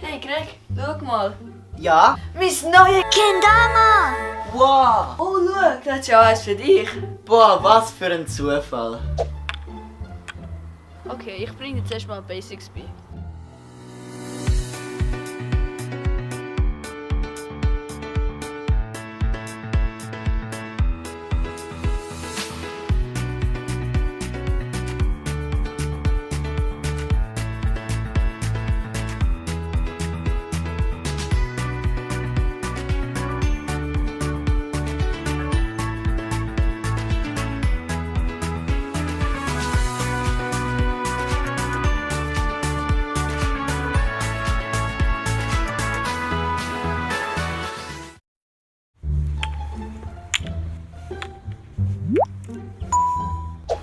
Hey Greg, schau mal. Ja? Mein neues Kendama! Wow! Oh, schau, das ist ja eins für dich. Boah, was für ein Zufall. Okay, ich bringe dir zuerst mal Basics bei.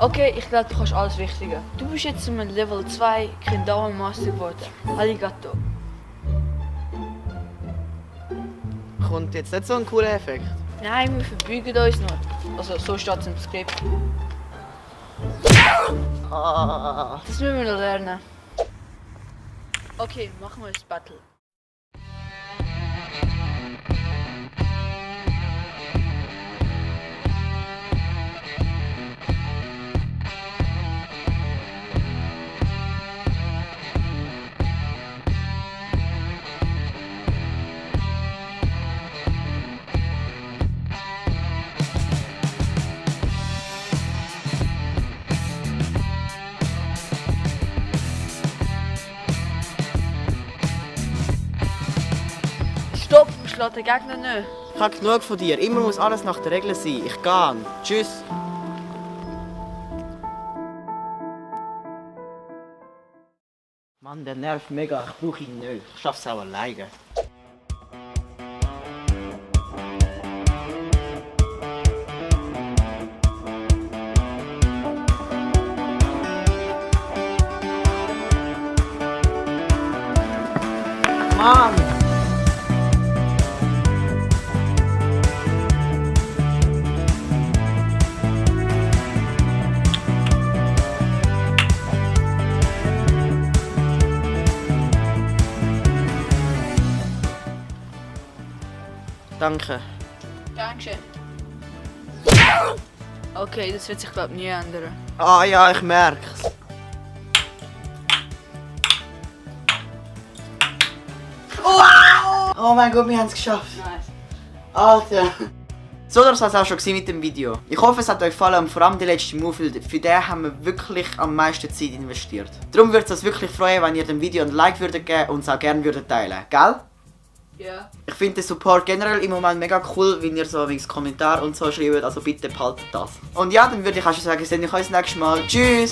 Okay, ich glaube, du kannst alles Wichtige. Du bist jetzt zum Level 2 Kendama Master geworden. Arigato. Kommt jetzt nicht so ein cooler Effekt? Nein, wir verbeugen uns noch. Also, so steht es im Skript. Ah. Das müssen wir noch lernen. Okay, machen wir das Battle. Stopp, ich schlage den Gegner nicht. Ich habe genug von dir. Immer muss alles nach der Regel sein. Ich gehe. Tschüss. Mann, der nervt mega. Ich brauche ihn nicht. Ich schaff's auch alleine. Mann! Danke. Dankeschön. Okay, das wird sich glaube ich nie ändern. Ah ja, ich merk's. Oh mein Gott, wir haben es geschafft. Nice. Alter. So, das war es auch schon mit dem Video. Ich hoffe, es hat euch gefallen und vor allem der letzte Move, für den haben wir wirklich am meisten Zeit investiert. Darum würde es uns wirklich freuen, wenn ihr dem Video ein Like würdet geben und es auch gerne würdet teilen. Gell? Ja. Ich finde den Support generell im Moment mega cool, wenn ihr so wegen Kommentar und so schreibt, also bitte behaltet das. Und ja, dann würde ich auch schon sagen, sehen wir uns nächstes Mal. Tschüss!